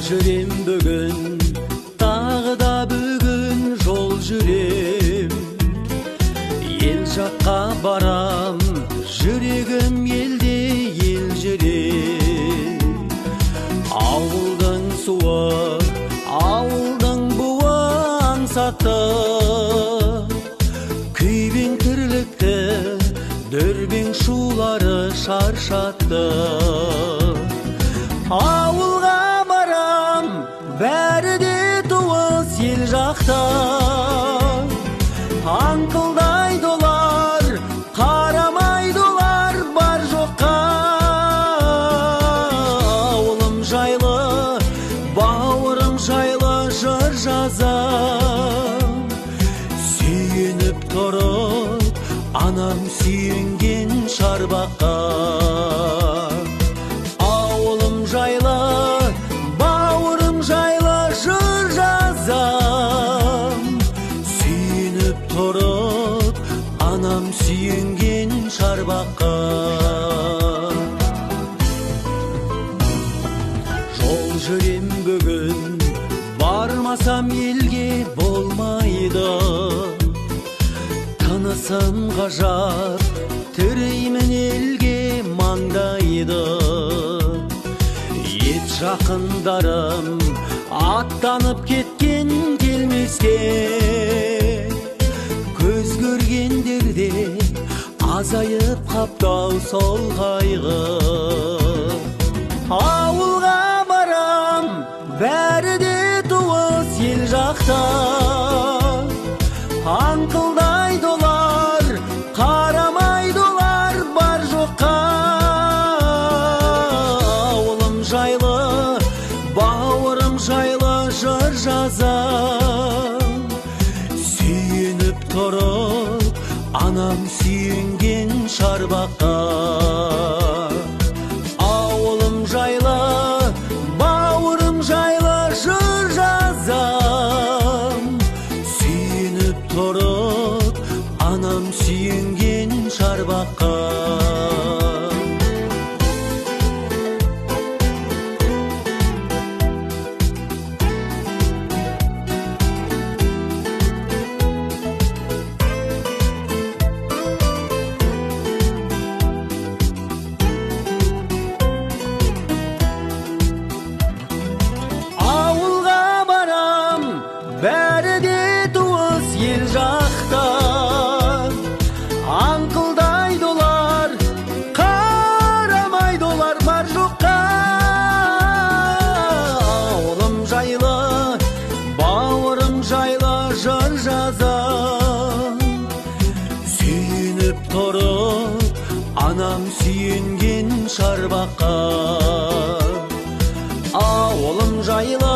Жүрем бүгін, тағы да бүгін жол жүрем. Ел жаққа барам, жүрегім елде, ел жүрем. Ауылдың суы, ауылдың буы аңсатты. Күйбең тірлікті, дүрбең шулары шаршатты. Ауылға барам, бәрі де туыс ел жақта. Аңқылдайды олар, қарамайды олар бар жоққа. Ауылым жайлы, бауырым жайлы жыр жазам. Сүйеніп тұрып, анам сүйенген шарбаққа. Ауылым жайлы, бауырым жайлы жыр жазам. Сүйеніп тұрып, анам сүйенген шарбаққа. Жол жүрем бүгін, бармасам елге болмайды. Тынысым ғажап, тіреймін елге маңдайды. Ет жақындарым аттанып кеткен келмеске. Көз көргендерде азайып қаптау сол қайғы. Ауылға барам, бәрі де туыс ел жақта. Аңқылдайды олар, қарамайды олар бар жоққа. Ауылым жайлы, бауырым жайлы жыр жазам. Сүйеніп тұрып, анам сүйенген шарбаққа. Ауылым жайлы, бауырым жайлы жыр жазам. Сүйеніп тұрып, анам сүйенген шарбаққа. Ауылға барам, бәрі де туыс ел жақта. Аңқылдайды олар, қарамайды олар бар жоққа. Ауылым жайлы, бауырым жайлы жыр жазам. Сүйеніп тұрып, анам сүйенген шарбаққа. Ауылым жайлы,